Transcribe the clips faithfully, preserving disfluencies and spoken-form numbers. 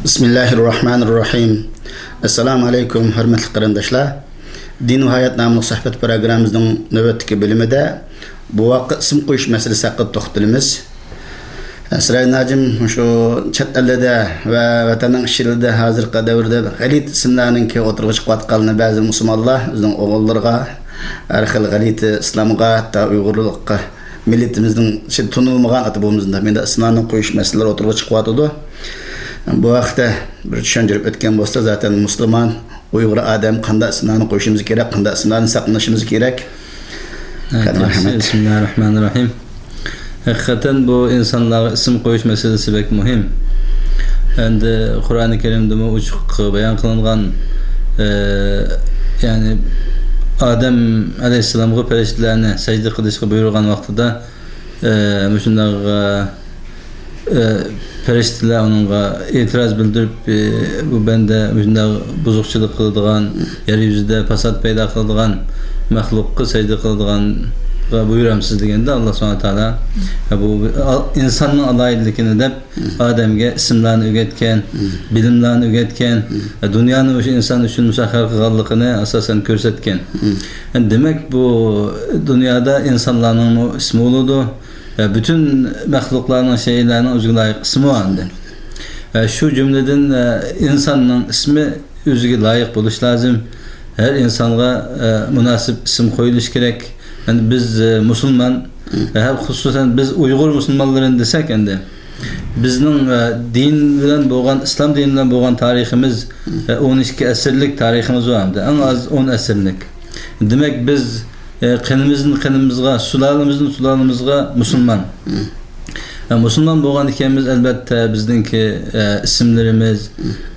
بىسمىللاھىررەھمانىررەھىم. ئەسسالامۇ ئەلەيكۇم، ھۆرمەتلىك قېرىنداشلار. دىن ۋە ھايات ناملىق سۆھبەت پروگراممىمىزنىڭ نۆۋەتتىكى بۆلۈمىدە بوۋاققا ئىسىم قويۇش مەسىلىسى ھەققىدە توختىلىمىز. سىراج ناجىم، شۇ چەت ئەللەردە ۋە ۋەتەننىڭ ئىچىلىرىدە ھازىرقى دەۋردە غەلىتە ئىسىملارنىڭكى ئوتتۇرىغا چىقىۋاتقانلىقىنى بەزى مۇسۇلمانلار ئۆزىنىڭ ئوغۇللىرىغا ھەر خىل غەلىتە ئىسلامغا، ھەتتا ئۇيغۇرلۇققا، مىللىتىمىزنىڭ ئىچىدە تونۇلمىغان ئاتا بوۋىمىزنىڭ مۇنداق ئىسىملارنى قويۇش مەسىلىلىرى ئوتتۇرىغا چىقىۋاتىدۇ. بۇ ھەقتە بىر چۈشەندۈرۈپ ئۆتكەن بولسا، زاتەن مۇسۇلمان، ئۇيغۇر ئادەم قانداق ئىسىملارنى قويۇشىمىز كېرەك، قانداق ئىسىملارنى ساقلىنىشىمىز كېرەك؟ ھە، قەدىر ياخشى. رەھمەت. بىسمىللاھىررەھمانىررەھىم. ھەقىقەتەن بۇ ئىنسانلارغا ئىسىم قويۇش مەسىلىسى بەك مۇھىم. ئەمدى قۇرئانى كەرىمدىمۇ ئوچۇق بايان قىلىنغان، ئە، يەنى ئادەم ئەلەيھىسسالامغا پەرىشتىلەرنى سەجدە قىلىشقا بۇيرۇغان ۋاقتىدا، ئە، مۇشۇنداق، ئە، ئە، پەرىشتىلەر ئۇنىڭغا ئېتىراز بىلدۈرۈپ، ئە، بۇ بەندە مۇشۇنداق بۇزۇقچىلىق قىلىدىغان، يەر يۈزىدە پاسات پەيدا قىلىدىغان مەخلۇققا سەجدە قىلىدىغانغا بۇيرامسىز دېگەندە، ئاللا سۇبھانەھۇ ۋە تائالا، ئە، بۇ ئىنساننىڭ ئالاھىدىلىكىنى دەپ، ئادەمگە ئىسىملارنى ئۆگەتكەن، بىلىملارنى ئۆگەتكەن، دۇنيانى ئوشۇ ئىنسان ئۈچۈن مۇسەخخەر قىلغانلىقىنى ئاساسەن كۆرسەتكەن. دېمەك، بۇ دۇنيادا ئىنسانلارنىڭمۇ ئىسمى بولىدۇ. پۈتۈن مەخلۇقلارنىڭ، شەيئىلەرنىڭ ئۆزىگە لايىق ئىسمى بار ئەمدى. شۇ جۈملىدىن ئىنساننىڭ ئىسمى ئۆزىگە لايىق بولۇشى لازىم. ھەر ئىنسانغا مۇناسىپ ئىسىم قويۇلۇشى كېرەك. يەنى بىز، ئە، مۇسۇلمان، ئە، ھەم خۇسۇسەن بىز ئۇيغۇر مۇسۇلمانلىرىنى دېسەك ئەمدى، بىزنىڭ، ئە، دىن بىلەن بولغان، ئىسلام دىنى بىلەن بولغان تارىخىمىز، ئە، ئون ئىككى ئەسىرلىك تارىخىمىز بار ئەمدى. ئەڭ ئاز ئون ئەسىرلىك. دېمەك، بىز، ئە، قېنىمىزدىن قېنىمىزغا، سۇلالىمىزدىن سۇلالىمىزغا مۇسۇلمان. ئە، مۇسۇلمان بولغان ئىكەنمىز، ئەلبەتتە، بىزنىڭكى، ئە، ئىسىملىرىمىز،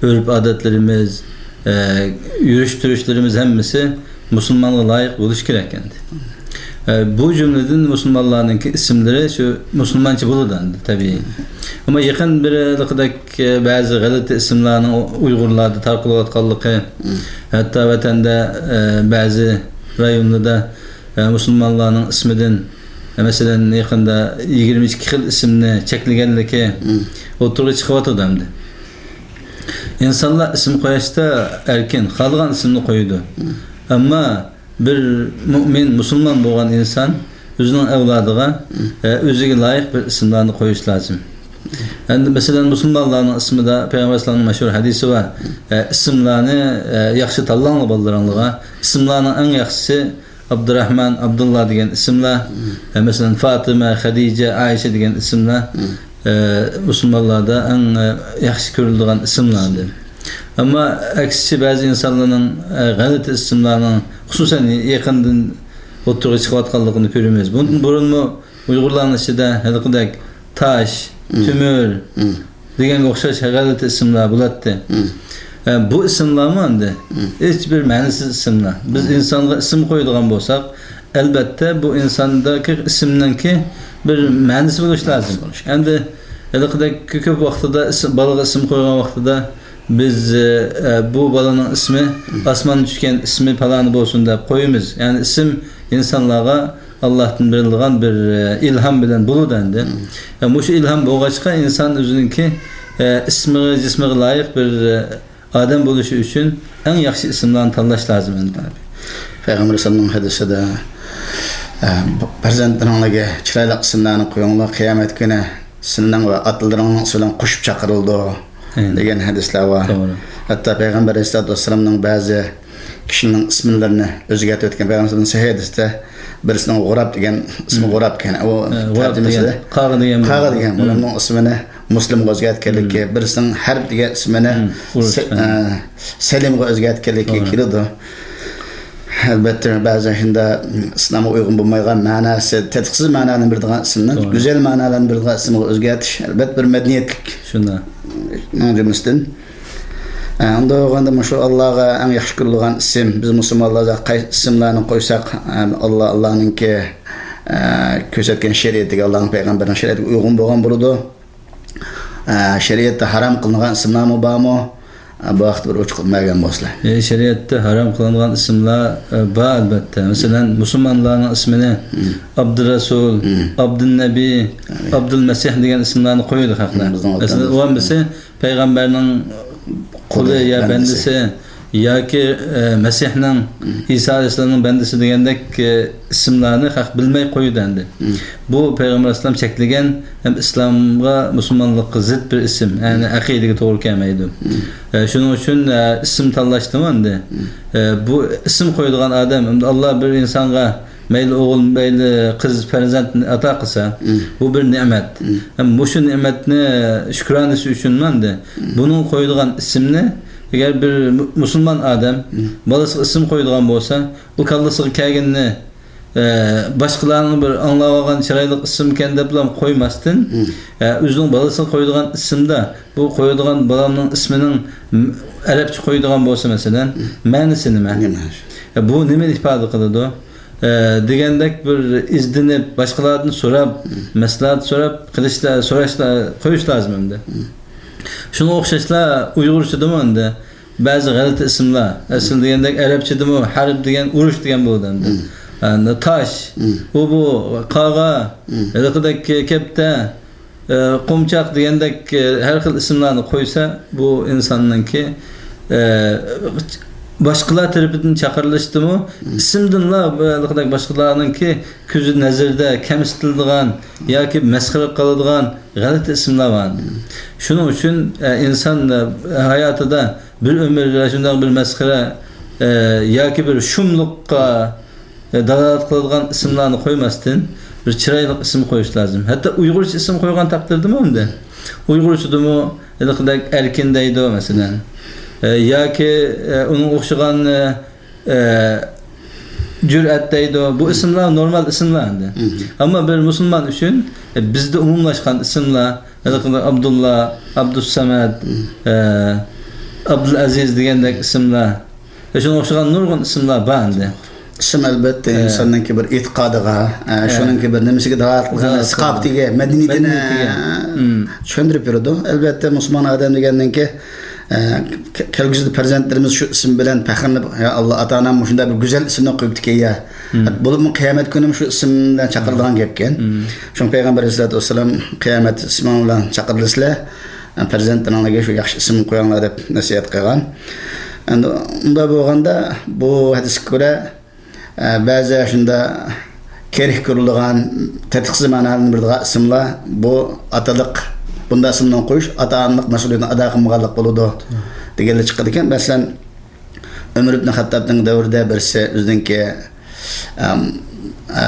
ئۆرپ-ئادەتلىرىمىز، ئە، يۈرۈش-تۇرۇشلىرىمىز ھەممىسى مۇسۇلمانغا لايىق بولۇشى كېرەك ئەمدى. ئە، بۇ جۈملىدىن مۇسۇلمانلارنىڭكى ئىسىملىرى شۇ مۇسۇلمانچە بولىدۇ ئەمدى، تەبىئىي. ئەمما يېقىن بىر ھېلىقىدەك، ئە، بەزى غەلىتە ئىسىملارنىڭ ئۇ-، ئۇيغۇرلاردا تارقىلىۋاتقانلىقى، ھەتتا ۋەتەندە، ئە، بەزى رايونلاردا، ئە، مۇسۇلمانلارنىڭ ئىسمىدىن، ئە، مەسىلەن، يېقىندا يىگىرمە ئىككى خىل ئىسىمنى چەكلىگەنلىكى ئوتتۇرىغا چىقىۋاتىدۇ ئەمدى. ئىنسانلار ئىسىم قويۇشتا ئەركىن، خالىغان ئىسىمنى قويىدۇ. ئەمما بىر مۇئمىن، مۇسۇلمان بولغان ئىنسان ئۆزىنىڭ ئەۋلادىغا، ئە، ئۆزىگە لايىق بىر ئىسىملارنى قويۇش لازىم. ئەمدى مەسىلەن، مۇسۇلمانلارنىڭ ئىسمىدا پەيغەمبەر ئەلەيھىسسالامنىڭ مەشھۇر ھەدىسى بار. ئە، ئىسىملارنى، ئە، ياخشى تاللاڭلار بالىلىرىڭلارغا. ئىسىملارنىڭ ئەڭ ياخشىسى ئابدۇراھمان، ئابدۇللا دېگەن ئىسىملار، ئە، مەسىلەن، فاتىمە، خەدىجە، ئائىشە دېگەن ئىسىملار، ئە، مۇسۇلمانلاردا ئەڭ، ئە، ياخشى كۆرۈلىدىغان ئىسىملار ئەمدى. ئەمما ئەكسىچە بەزى ئىنسانلارنىڭ، ئە، غەلىتە ئىسىملارنىڭ خۇسۇسەن يېقىندىن ئوتتۇرىغا چىقىۋاتقانلىقىنى كۆرىمىز. بۇندىن بۇرۇنمۇ ئۇيغۇرلارنىڭ ئىچىدە ھېلىقىدەك تاش، تۆمۈر، دېگەنگە ئوخشاش غەلىتە ئىسىملار بولاتتى. ئە، بۇ ئىسىملارمۇ ئەمدى ھېچبىر مەنىسىز ئىسىملار. بىز ئىنسانغا ئىسىم قويىدىغان بولساق، ئەلبەتتە، بۇ ئىنساندىكى ئىسىمنىڭكى بىر مەنىسى بولۇشى لازىم. ئەمدى ھېلىقىدەك كۆپ ۋاقتىدا ئىس-، بالىغا ئىسىم قويغان ۋاقتىدا بىز، ئە، بۇ بالىنىڭ ئىسمى ئاسماندا چۈشكەن ئىسمى پالانى بولسۇن دەپ قويىمىز. يەنى ئىسىم ئىنسانلارغا ئاللاھتىن بېرىلغان بىر، ئە، ئىلھام بىلەن بولىدۇ ئەمدى. ئە، مۇشۇ ئىلھام بولغاچقا ئىنسان ئۆزىنىڭكى، ئە، ئىسمىغا، جىسمىغا لايىق بىر، ئە، ئادەم بولۇشى ئۈچۈن ئەڭ ياخشى ئىسىملارنى تاللاش لازىم ئەمدى. پەيغەمبەر ئەلەيھىسسالامنىڭ ھەدىسىدە، ئە، پەرزەنتلىرىڭلارغا چىرايلىق ئىسىملارنى قويۇڭلار، قىيامەت كۈنى سېنىڭ ۋە ئاتىلىرىڭنىڭ ئىسمى بىلەن قوشۇپ چاقىرىلىدۇ، دېگەن ھەدىسلەر بار. توغرا. ھەتتا پەيغەمبەر ئەلەيھىسسالاتۇ ۋەسسالامنىڭ بەزى كىشىنىڭ ئىسىملىرىنى ئۆزگەرتىۋەتكەن. پەيغەمبەرنىڭ سەھىھ ھەدىستە بىرسىنىڭ غۇراب دېگەن ئىسمى، غۇراب دېگەن، ئۇ تەرجىمىسىدە قاغا دېگەن، قاغا دېگەن، بۇنىڭ ئىسمىنى مۇسلىمغا ئۆزگەرتكەنلىكى، بىرسىنىڭ ھەرب دېگەن ئىسمىنى سە-، ئە، سەلىمغا ئۆزگەرتكەنلىكى كېلىدۇ. ئەلبەتتە، بەزى شۇنداق ئىسلامغا ئۇيغۇن بولمايدىغان مەناسى، تېتىقسىز مەنالارنى بېرىدىغان ئىسىمنى گۈزەل مەنالارنى بېرىدىغان ئىسىمغا ئۆزگەرتىش، ئەلبەتتە، بىر مەدەنىيەتلىك شۇنداق. نىڭ جۈملىسىدىن. ئە، ئۇنداق بولغاندا مۇشۇ ئاللاغا ئەڭ ياخشى كۆرۈلىدىغان ئىسىم، بىز مۇسۇلمانلار قايسى ئىسىملارنى قويساق، ئە، ئاللا، ئاللانىڭكى، ئە، كۆرسەتكەن شەرىئىتىگە، ئاللانىڭ پەيغەمبىرىنىڭ شەرىئىتىگە ئۇيغۇن بولغان بولىدۇ. ئە، شەرىئەتتە ھارام قىلىنغان ئىسىملارمۇ بارمۇ؟ بۇ ھەقتە بىر ئوچۇق مەلۇم بولسىلا. ئە، شەرىئەتتە ھارام قىلىنغان ئىسىملار، ئە، بار، ئەلبەتتە. مەسىلەن، مۇسۇلمانلارنىڭ ئىسمىنى مم. ئابدۇرەسۇل، مم. ئابدۇننەبى، يەنى ئابدۇلمەسىھ دېگەن ئىسىملارنى قويىدۇ خەقلەر. مم، بىزنىڭ مەسىلەن، ۋەتەندىمىز. ئۇ ھەممىسى پەيغەمبەرنىڭ قۇلى قۇلى، يا بەندىسى. بەندىسى ياكى، ئە، مەسىھنىڭ، مم. ئىسا ئەلەيھىسسالامنىڭ بەندىسى دېگەندەك، ئە، ئىسىملارنى خەق بىلمەي قويىدۇ ئەمدى. مم. بۇ پەيغەمبەر ئەلەيھىسسالام چەكلىگەن ھەم ئىسلامغا، مۇسۇلمانلىققا زىت بىر ئىسىم، يەنى مم. ئەقىدىگە توغرا كەلمەيدۇ. مم. ئە، شۇنىڭ ئۈچۈن، ئە، ئىسىم تاللاشتىمۇ ئەمدى. مم. ئە، بۇ ئىسىم قويىدىغان ئادەم، ئەمدى ئاللا بىر ئىنسانغا مەيلى ئوغۇل، مەيلى قىز پەرزەنتنى ئاتا قىلسا، مم. بۇ بىر نېمەت. مم. ھەم مۇشۇ نېمەتنى شۈكرانىسى ئۈچۈن مەندە مم. بۇنىڭ قويىدىغان ئىسىمنى، ئەگەر بىر مۇ-، مۇسۇلمان ئادەم مم. بالىسىغا ئىسىم قويىدىغان بولسا، ئۇ كاللىسىغا كەلگىنىنى، ئە، باشقىلارنىڭ بىر ئاڭلاۋالغان چىرايلىق ئىسىمكەن دەپلا قويماستىن، مم. ئە، ئۆزىنىڭ بالىسىغا قويىدىغان ئىسىمدا، بۇ قويىدىغان بالامنىڭ ئىسمىنىڭ م-، ئەرەبچە قويىدىغان بولسا، مەسىلەن، مم. مەنىسى نېمە؟ نېمە؟ ئە، بۇ نېمىنى ئىپادە قىلىدۇ؟ ئە، دېگەندەك بىر ئىزدىنىپ، باشقىلاردىن سوراپ، مم. مەسلىھەت سوراپ قىلىشتا، سوراشتا قويۇش لازىم ئەمدى. مم. شۇنىڭغا ئوخشاشلا ئۇيغۇرچىدىمۇ ئەمدى بەزى غەلىتە ئىسىملار، ئەسلى دېگەندەك ئەرەبچىدىمۇ ھەرب دېگەن ئۇرۇش دېگەن بولىدۇ ئەمدى. مم. ئەمدى تاش، مم. ئۇ بۇ قاغا، مم. ھېلىقىدەك كەپتە، ئە، قومچاق دېگەندەك، ئە، ھەر خىل ئىسىملارنى قويسا، بۇ ئىنساننىڭكى، ئە، باشقىلار تەرىپىدىن چاقىرىلىشتىمۇ، مم. ئىسىمدىنلا بۇ ھېلىقىدەك باشقىلارنىڭكى كۆزى نەزىرىدە كەمسىتىلىدىغان ياكى مەسخىرە قىلىدىغان غەلىتە ئىسىملار بار. مم. شۇنىڭ ئۈچۈن، ئە، ئىنسان، ئە، ھاياتىدا بىر ئۆمۈر شۇنداق بىر مەسخىرە، ئە، ياكى بىر شۇملۇققا، ئە، دالالەت قىلىدىغان ئىسىملارنى قويماستىن، بىر چىرايلىق ئىسىم قويۇش لازىم. ھەتتا ئۇيغۇرچە ئىسىم قويغان تەقدىردىمۇ ئەمدى، ئۇيغۇرچىدىمۇ ھېلىقىدەك ئەركىن دەيدۇ، مەسىلەن. ئە، ياكى، ئە، ئۇنىڭغا ئوخشىغان، ئە، ئە، جۈرئەت دەيدۇ. بۇ ئىسىملار نورمال ئىسىملار ئەمدى. مم. ئەمما بىر مۇسۇلمان ئۈچۈن، ئە، بىزدە ئومۇملاشقان ئىسىملار، ھېلىقى ئابدۇللا، ئابدۇسسەمەد، مم. ئە، ئابدۇلئەزىز دېگەندەك ئىسىملار. ئە، شۇنىڭغا ئوخشىغان نۇرغۇن ئىسىملار بار ئەمدى. ئىسىم، ئەلۋەتتە، ئە، ئىنساننىڭكى بىر ئېتىقادىغا، ئە، ئە، شۇنىڭكى بىر نېمىسىگە دالالەت قىلغان، دالالەت قىلغان. ساقاپىتىگە، مەدەنىيىتىنى، مەدەنىيىتىگە. مم. چۈشەندۈرۈپ بېرىدۇ. ئەلۋەتتە، مۇسۇلمان ئادەم دېگەننىڭكى، ئە، كە-، كەلگۈسىدە پەرزەنتلىرىمىز شۇ ئىسىم بىلەن پەخىرلىنىپ، يا ئاللا، ئاتا-ئانام مۇشۇنداق بىر گۈزەل ئىسىمنى قويۇپتىكەن يا. مم. بولۇپمۇ قىيامەت كۈنىمۇ شۇ ئىسىم بىلەن چاقىرىدىغان گەپكەن. مم. شۇڭا پەيغەمبەر ئەلەيھىسسالاتۇ ۋەسسالام، قىيامەت ئىسمىڭ بىلەن چاقىرىلىسىلەر، پەرزەنتلىرىڭلارغا شۇ ياخشى ئىسىمنى قويۇڭلار دەپ نەسىھەت قىلغان. ئەمدى ئۇنداق بولغاندا، بۇ ھەدىسكە كۆرە، ئە، بەزى شۇنداق كېرىك كۆرۈلىدىغان، تېتىقسىز مەنانى بېرىدىغان ئىسىملار، بۇ ئاتىلىق، بۇنداق ئىسىمنى قويۇش ئاتا-ئانىلىق مەسئۇلىيىتىنى ئادا قىلمىغانلىق بولىدۇ، دېگەنلەر چىقىدىكەن. مەسىلەن، ئۆمەر ئىبن خەتتابنىڭ دەۋرىدە بىرسى ئۆزىنىڭكى، ئەم، ئە،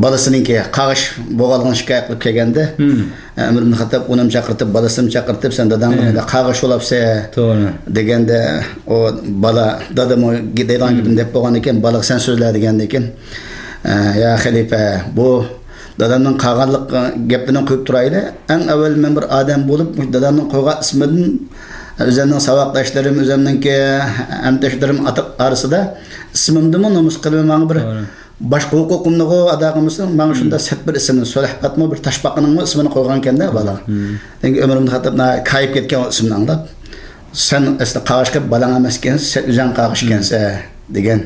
بالىسىنىڭكى قاغىش بولغانلىقىنى شىكايەت قىلىپ كەلگەندە، مم. ئۆمەر ئىبن خەتتاب ئۇنىمۇ چاقىرتىپ، بالىسىنىمۇ چاقىرتىپ، «سەن داداڭغا مۇنداق قاغىش بولاپسەن» توغرا. دېگەندە، ئۇ بالا، «دادىمۇ دەيدىغان گېپىنى دەپ بولغاندىكىن، بالىغا سەن سۆزلە» دېگەندىكىن، «ئە، يا خەلىپە، بۇ دادامنىڭ قاغانلىق گەپلىرىنى قويۇپ تۇرايلى. ئەڭ ئەۋۋەل مەن بىر ئادەم بولۇپ، مۇشۇ دادامنىڭ قويغان ئىسمىدىن ئۆزۈمنىڭ ساۋاقداشلىرىم، ئۆزۈمنىڭكى ھەمدەشلىرىم ئارىسىدا ئىسمىمدىنمۇ نومۇس قىلىمەن، ماڭا بىر توغرا. باشقا ھوقۇقۇمنىغۇ ئادا قىلمىسۇن، ماڭا شۇنداق سەت بىر ئىسىمنى، سۆھبەتمۇ بىر تاشپاقىنىڭمۇ ئىسمىنى قويغانكەن-دە بالا.» مم. لېكىن ئۆمەر ئىبن خەتتاب ناھايىتى كايىپ كەتكەن ئۇ ئىسىمنى ئاڭلاپ، «سەن ئەسلى قاغىش قىلىپ بالاڭ ئەمەسكەنسەن، سەن ئۆزۈڭ قاغىشكەنسەن» دېگەن.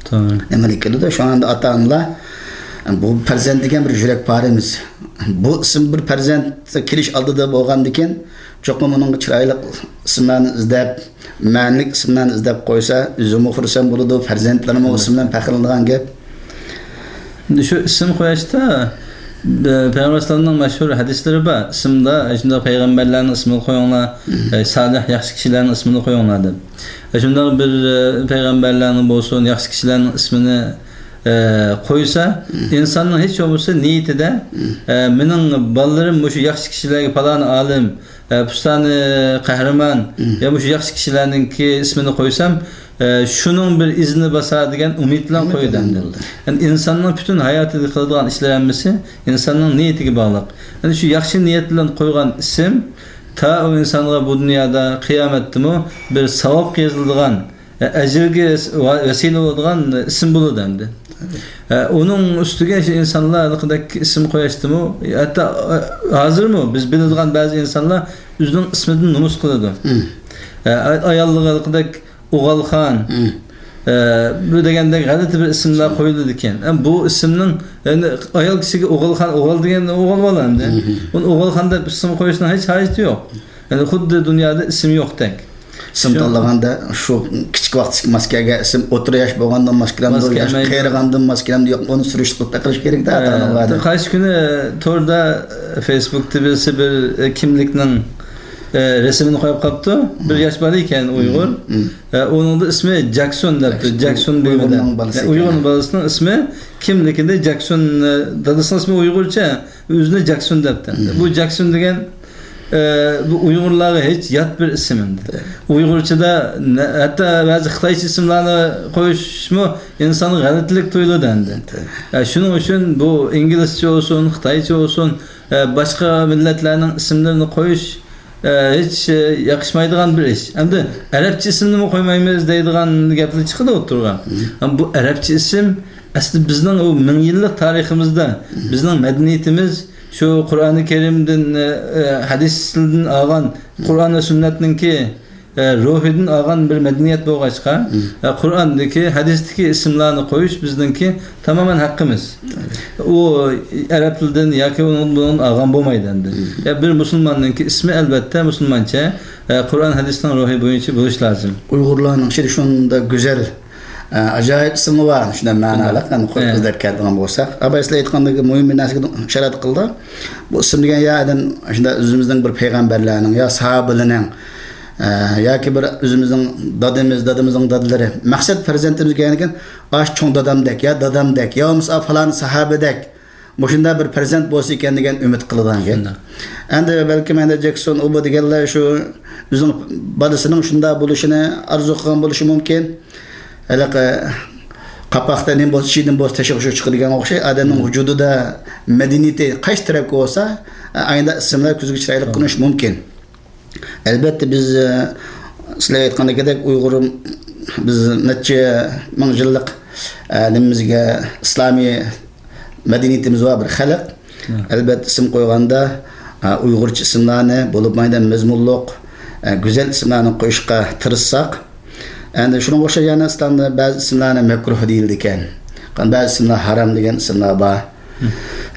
توغرا. نېمىلىك كېلىدۇ؟ شۇڭا ئەمدى ئاتا-ئانىلار، بۇ پەرزەنت دېگەن بىر يۈرەك پارىمىز. بۇ ئىسىم بىر پەرزەنت كېلىش ئالدىدا بولغاندىكىن، چوقۇم ئۇنىڭغا چىرايلىق ئىسىملارنى ئىزدەپ، مەنىلىك ئىسىملارنى ئىزدەپ قويسا، ئۆزىمۇ خۇرسەن بولىدۇ، پەرزەنتلىرىمۇ ئۇ ئىسىم بىلەن پەخىرلىنىدىغان گەپ. شۇ ئىسىم قويۇشتا، پەيغەمبەر ئەلەيھىسسالامنىڭ مەشھۇر ھەدىسلىرى بار. ئىسىمدا، شۇنداق پەيغەمبەرلەرنىڭ ئىسمىنى قويۇڭلار، ئە، سالىھ، ياخشى كىشىلەرنىڭ ئىسمىنى قويۇڭلار دەپ. ئە، شۇنداق بىر، ئە، پەيغەمبەرلەرنىڭ بولسۇن، ياخشى كىشىلەرنىڭ ئىسمىنى، ئە، قويسا، ئىنساننىڭ ھېچ بولمىسا نىيىتىدە، ئە، مېنىڭ بالىلىرىم مۇشۇ ياخشى كىشىلەرگە، پالانى ئالىم، ئە، پۇستانى قەھرىمان، يا مۇشۇ ياخشى كىشىلەرنىڭكى ئىسمىنى قويسام، ئە، شۇنىڭ بىر ئىزىنى باسار دېگەن ئۈمىد بىلەن قويىدۇ ئەمدى. يەنى ئىنساننىڭ پۈتۈن ھاياتىدا قىلىدىغان ئىشلىرى ھەممىسى ئىنساننىڭ نىيىتىگە باغلىق. يەنى شۇ ياخشى نىيەت بىلەن قويغان ئىسىم تا ئۇ ئىنسانغا بۇ دۇنيادا، قىيامەتتىمۇ بىر ساۋابقا يېزىلىدىغان، ئە، ئەجىرگە ۋە-، ۋەسىلە بولىدىغان ئىسىم بولىدۇ ئەمدى. ئە، ئۇنىڭ ئۈستىگە شۇ ئىنسانلار ھېلىقىدەك ئىسىم قويۇشتىمۇ، ھەتتا، ئە، ھازىرمۇ بىز بىلىدىغان بەزى ئىنسانلار ئۆزىنىڭ ئىسمىدىن نومۇس قىلىدۇ. ئە، ئاي-، ئاياللىقىدەك ئوغالخان، مم. ئە، بۇ دېگەندەك غەلىتە بىر ئىسىملار قويۇلىدىكەن. ئە، بۇ ئىسىمنىڭ، يەنى ئايال كىشىگە ئوغالخان، ئوغال دېگەن ئوغۇل بالا ئەمدى. مم. ئۇنى ئوغالخان دەپ ئىسىم قويۇشنىڭ ھېچ ھاجىتى يوق. يەنى خۇددى دۇنيادا ئىسىم يوقتەك. ئىسىم شۇ تاللىغاندا شۇ كىچىك ۋاقتىدىكى ماس كەلگەن ئىسىم، ئوتتۇرا ياش بولغاندا ماس كېلەمدۇ، ماس ياش كەلمەيدۇ. قېرىغاندىن ماس كېلەمدۇ، يوقمۇ، ئۇنى سۈرۈشتە قىلىپ بېقىش كېرەك-تە، ئاتا-ئانىلاردا. قايسى كۈنى توردا، فېيسبۇكتا بىرسى بىر، ئە، كىملىكنىڭ، ئە، رەسىمىنى قويۇپ قاپتۇ. بىر ياش بالا ئىكەن، ئۇيغۇر. مم. ئە، ئۇنىڭدا ئىسمى جاكسون دەپتۇ. جاكسون. جاكسون بىۋى دەپ. ئۇيغۇرنىڭ بالىسى ئە، ئۇيغۇرنىڭ ئىكەن. بالىسىنىڭ ئىسمى كىملىكىدە جاكسون، ئە، دادىسىنىڭ ئىسمى ئۇيغۇرچە، ئۆزىنى جاكسون دەپتۇ. مم. بۇ جاكسون دېگەن، ئە، بۇ ئۇيغۇرلارغا ھېچ يات بىر ئىسىم ئەمدى. ئۇيغۇرچىدا نە-، ھەتتا بەزى خىتايچە ئىسىملارنى قويۇشمۇ ئىنسانغا غەلىتىلىك تۇيۇلىدۇ ئەمدى. ئە، شۇنىڭ ئۈچۈن بۇ ئىنگلىزچە بولسۇن، خىتايچە بولسۇن، ئە، باشقا مىللەتلەرنىڭ ئىسىملىرىنى قويۇش، ئە، ھېچ، ئە، ياقىشمايدىغان بىر ئىش. ئەمدى ئەرەبچە ئىسىمنىمۇ قويمايمىز دەيدىغان گەپلەر چىقىدۇ ئوتتۇرىغا. مم. ئەمما بۇ ئەرەبچە ئىسىم ئەسلى بىزنىڭ ئۇ مىڭ يىللىق تارىخىمىزدا، مم. بىزنىڭ مەدەنىيىتىمىز شۇ قۇرئانى كەرىمدىن، ئە، ئە، ھەدىستىن ئالغان، مم. قۇرئان ۋە سۈننەتنىڭكى، ئە، روھىدىن ئالغان بىر مەدەنىيەت بولغاچقا، مم. ئە، قۇرئاندىكى، ھەدىستىكى ئىسىملارنى قويۇش بىزنىڭكى تامامەن ھەققىمىز. ئۇ ئەرەب تىلىدىن ياكى ئۇنىڭ، بۇنىڭدىن ئالغان بولمايدۇ ئەمدى. مم. يا بىر مۇسۇلماننىڭكى ئىسمى ئەلۋەتتە مۇسۇلمانچە، ئە، قۇرئان ھەدىسنىڭ روھى بويىچە بولۇش لازىم. ئۇيغۇرلارنىڭ ئىچىدە شۇنداق گۈزەل، ئە، ئاجايىپ ئىسمى بار، شۇنداق مەنىلىك، قوي قىز دەپ كەلدىغان بولساق. ئاباي سىلەر ئېيتقاندەك مۇھىم بىر نەرسىگە ئىشارە قىلدى. بۇ ئىسىم دېگەن يا ئادەم شۇنداق ئۆزىمىزنىڭ بىر پەيغەمبەرلەرنىڭ يا ساھابىلەرنىڭ، ئە، ياكى بىر ئۆزىمىزنىڭ دادىمىز، دادىمىزنىڭ دادىلىرى. مەقسەت پەرزەنتىمىز كەلگەندىكىن، ئاشۇ چوڭ دادامدەك، يا دادامدەك، يا بولمىسا پالان ساھابىدەك، مۇشۇنداق بىر پەرزەنت بولسا ئىكەن دېگەن ئۈمىد قىلىدىغان گەپ. شۇنداق. ئەمدى بەلكىم ئەمدى جېكسون ئۇ بۇ دېگەنلەر شۇ ئۆزىنىڭ بالىسىنىڭ شۇنداق بولۇشىنى ئارزۇ قىلغان بولۇشى مۇمكىن. ھېلىقى قاپاقتا نېمە بولسا، ئىچىدىن بولسا، تېشىغا شۇ چىقىدىغان ئوخشاش. ئادەمنىڭ ۋۇجۇدىدا مەدەنىيىتى قايسى تەرەپكە بولسا، ئاينىدا ئىسىملار كۆزگە چىرايلىق كۆرۈنۈشى مۇمكىن. ئەلۋەتتە، بىز، ئە، سىلەر ئېيتقاندىكىدەك، ئۇيغۇر، بىز نەچچە مىڭ يىللىق، ئە، نېمىمىزگە، ئىسلامىي مەدەنىيىتىمىز بار بىر خەلق. مم. ئەلۋەتتە، ئىسىم قويغاندا، ئە، ئۇيغۇرچە ئىسىملارنى، بولۇپمۇ مەزمۇنلۇق، ئە، گۈزەل ئىسىملارنى قويۇشقا تىرىشساق، ئەمدى شۇنىڭغا ئوخشاش يەنە ئىسلامدا بەزى ئىسىملارنى مەكرۇھ دېيىلىدىكەن. بەزى ئىسىملار ھارام دېگەن ئىسىملار بار.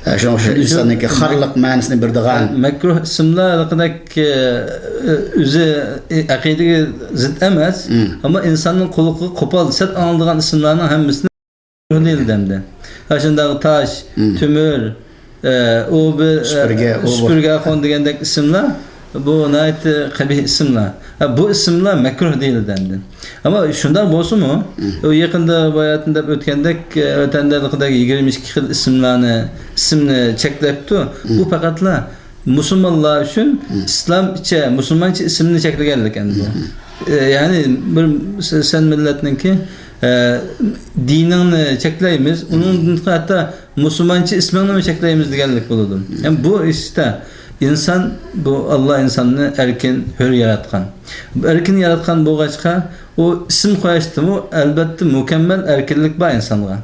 ئە، شۇنىڭ ئۈچۈن شۇ ئىنساننىڭكى خارلىق مەنىسىنى بېرىدىغان. مەكرۇھ ئىسىملار ھېلىقىدەك، ئە، ئۆزى ئەقىدىگە زىت ئەمەس، مم. ئەمما ئىنساننىڭ قۇلىقىغا قوپال، سەت ئاڭلىدىغان ئىسىملارنىڭ ھەممىسىنى مەكرۇھ دېيىلدى ئەمدى. ئاشۇنداق تاش، مم. تۆمۈر، ئە، ئۇ بىر، ئە، سۈپۈرگە، ئۇ بۇ. سۈپۈرگە ئاخۇن دېگەندەك ئىسىملار، بۇ ناھايىتى قەبىھ ئىسىملار. ھە، بۇ ئىسىملار مەكرۇھ دېيىلدى ئەمدى. ئەمما شۇنداق بولسىمۇ، مم. ئۇ يېقىندا باياتىن دەپ ئۆتكەندەك، ئە، ۋەتەندە ھېلىقىدەك يىگىرمە ئىككى خىل ئىسىملارنى، ئىسىمنى چەكلەپتۇ. بۇ مم. پەقەتلا مۇسۇلمانلار ئۈچۈن مم. ئىسلامچە، مۇسۇلمانچە ئىسىمنى چەكلىگەنلىك ئەمدى. مم. ئە، يەنى بىر س-، سەن مىللەتنىڭكى، ئە، دىنىڭنى چەكلەيمىز، مم. ئۇنىڭدىن ھەتتا مۇسۇلمانچە ئىسمىڭنىمۇ چەكلەيمىز دېگەنلىك بولىدۇ. مم. يەنى بۇ ئىشتا ئىنسان، بۇ ئاللا ئىنساننى ئەركىن، ھۆر ياراتقان. بۇ ئەركىن ياراتقان بولغاچقا، ئۇ ئىسىم قويۇشتىمۇ ئەلۋەتتە مۇكەممەل ئەركىنلىك بار ئىنسانغا.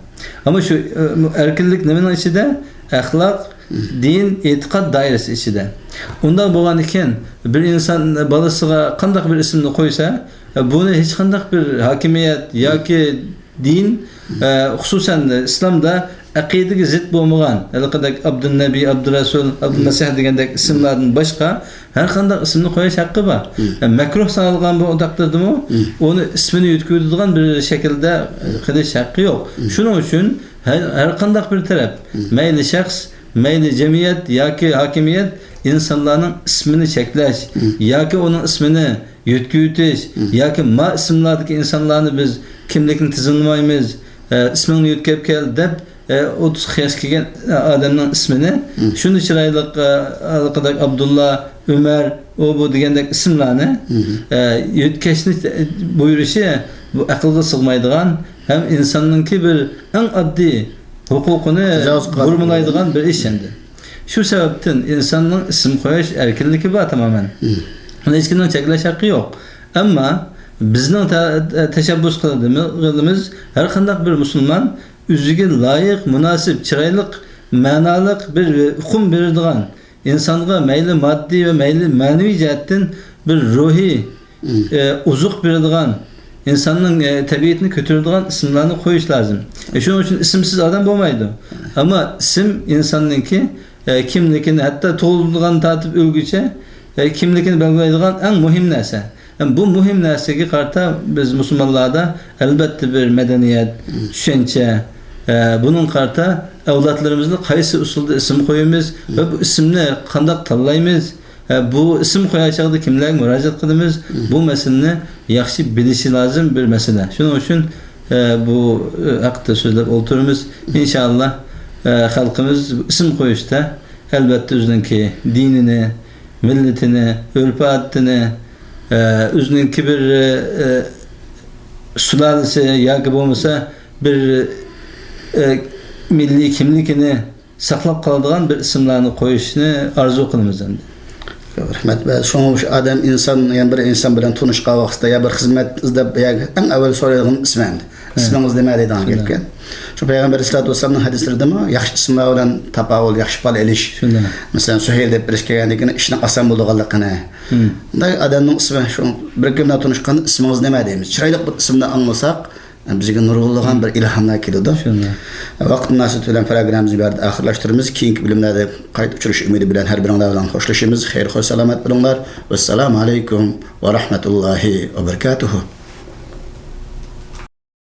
ئەمما شۇ، ئە، ئەركىنلىك نېمىنىڭ ئىچىدە؟ ئەخلاق، دىن، ئېتىقاد دائىرىسى ئىچىدە. ئۇنداق بولغاندىكىن، بىر ئىنسان بالىسىغا قانداق بىر ئىسىمنى قويسا، بۇنى ھېچقانداق بىر ھاكىمىيەت ياكى دىن، ئە، خۇسۇسەن ئىسلامدا ئەقىدىگە زىت بولمىغان، ھېلىقىدەك ئابدۇننەبى، ئابدۇرەسۇل، ئابدۇلمەسىھ دېگەندەك ئىسىملاردىن باشقا ھەر قانداق ئىسىمنى قويۇش ھەققى بار. مم. ئە، مەكرۇھ سانالغان بۇ تەقدىردىمۇ، مم. ئۇنى ئىسمىنى يۆتكىۋېتىدىغان بىر شەكىلدە قىلىش ھەققى يوق. مم. شۇنىڭ ئۈچۈن ھەر، ھەر قانداق بىر تەرەپ، مم. مەيلى شەخس، مەيلى جەمئىيەت ياكى ھاكىمىيەت ئىنسانلارنىڭ ئىسمىنى چەكلەش مم. ياكى ئۇنىڭ ئىسمىنى يۆتكىۋېتىش مم. ياكى ما ئىسىملاردىكى ئىنسانلارنى بىز كىملىكنى تىزىملىمايمىز، ئە، ئىسمىڭنى يۆتكەپ كەل دەپ، ئە، ئوتتۇز قىرىق ياشقا كەلگەن ئادەمنىڭ ئىسمىنى مم. شۇنچە چىرايلىق، ئە، ھېلىقىدەك ئابدۇللا، ئۆمەر، ئۇ بۇ دېگەندەك ئىسىملارنى، مم. ئە، يۆتكەشنى بۇيرۇشى بۇ ئەقىلگە سىغمايدىغان ھەم ئىنساننىڭكى بىر ئەڭ ئاددىي ھوقۇقىنى تاجاۋۇز قىلغان. بۇرمىلايدىغان بىر ئىش ئەمدى. شۇ سەۋەبتىن ئىنساننىڭ ئىسىم قويۇش ئەركىنلىكى بار تامامەن. مم. ئۇنى ھېچكىمنىڭ چەكلەش ھەققى يوق. ئەمما بىزنىڭ تە-، تەشەببۇس قىلىدىغىنىمىز، ھەر قانداق بىر مۇسۇلمان ئۆزىگە لايىق، مۇناسىپ، چىرايلىق، مەنالىق بىر ئۇقۇم بېرىدىغان، ئىنسانغا مەيلى ماددىي ۋە مەيلى مەنىۋى جەھەتتىن بىر روھىي ئە، ئوزۇق بېرىدىغان، ئىنساننىڭ، ئە، تەبىئىتىنى كۆتۈرىدىغان ئىسىملارنى قويۇش لازىم. ئە، شۇنىڭ ئۈچۈن ئىسىمسىز ئادەم بولمايدۇ. ئەمما ئىسىم ئىنساننىڭكى، ئە، كىملىكىنى، ھەتتا تۇغۇلغاندىن تارتىپ ئۆلگۈچە، ئە، كىملىكىنى بەلگىلەيدىغان ئەڭ مۇھىم نەرسە. ھەم بۇ مۇھىم نەرسىگە قارىتا بىز مۇسۇلمانلاردا ئەلۋەتتە بىر مەدەنىيەت، چۈشەنچە، ئە، بۇنىڭغا قارىتا ئەۋلادلىرىمىزنى قايسى ئۇسۇلدا ئىسىم قويىمىز ۋە بۇ ئىسىمنى قانداق تاللايمىز، ئە، بۇ ئىسىم قويار چاغدا كىملەرگە مۇراجىئەت قىلىمىز، بۇ مەسىلىنى ياخشى بىلىشى لازىم بىر مەسىلە. شۇنىڭ ئۈچۈن، ئە، بۇ، ئە، ھەقتە سۆزلەپ ئولتۇرىمىز. ئىنشائاللا، ئە، خەلقىمىز ئىسىم قويۇشتا ئەلۋەتتە ئۆزىنىڭكى دىنىنى، مىللىتىنى، ئۆرپ-ئادىتىنى، ئە، ئۆزىنىڭكى بىر، ئە، سۇلالىسى ياكى بولمىسا بىر، ئە، مىللىي كىملىكىنى ساقلاپ قالىدىغان بىر ئىسىملارنى قويۇشنى ئارزۇ قىلىمىز ئەمدى. رەھمەت. ۋە شۇڭا مۇشۇ ئادەم، ئىنسان، يەنە بىر ئىنسان بىلەن تونۇشقان ۋاقتىدا يا بىر خىزمەت ئىزدەپ، يا ئەڭ ئەۋۋەل سورايدىغان ئىسمى ئەمدى. ھە. ئىسمىڭىز نېمە دەيدىغان گەپكەن. شۇ پەيغەمبەر ئەلەيھىسسالاتۇ ۋەسسالامنىڭ ھەدىسلىرىدىمۇ ياخشى ئىسىملار بىلەن تاپاۋۇل، ياخشى پال ئېلىش. شۇنداق. مەسىلەن، سۈھەيل دەپ بىرسى كەلگەندىن كېيىن ئىشنىڭ ئاسان بولىدىغانلىقىنى. ھىم. بۇنداق ئادەمنىڭ ئىسمى، شۇ بىر كۈن بىلەن تونۇشقاندا ئىسمىڭىز نېمە دەيمىز. چىرايلىق بىر ئىسىمنى ئاڭلىساق، بىزگە نۇرغۇنلىغان بىر ئىلھاملار كېلىدۇ. شۇنداق. ۋاقىت مۇناسىۋىتى بىلەن پروگراممىمىزنى بۇ يەردە ئاخىرلاشتۇرىمىز. كېيىنكى بۆلۈملەردە قايتا ئۇچرىشىش ئۈمىدى بىلەن ھەر بىرىڭلار بىلەن خوشلىشىمىز. خەير، خوش، سالامەت بولۇڭلار. ۋەسسالامۇ ئەلەيكۇم ۋە رەھمەتۇللاھى ۋە بەرىكاتۇھۇ.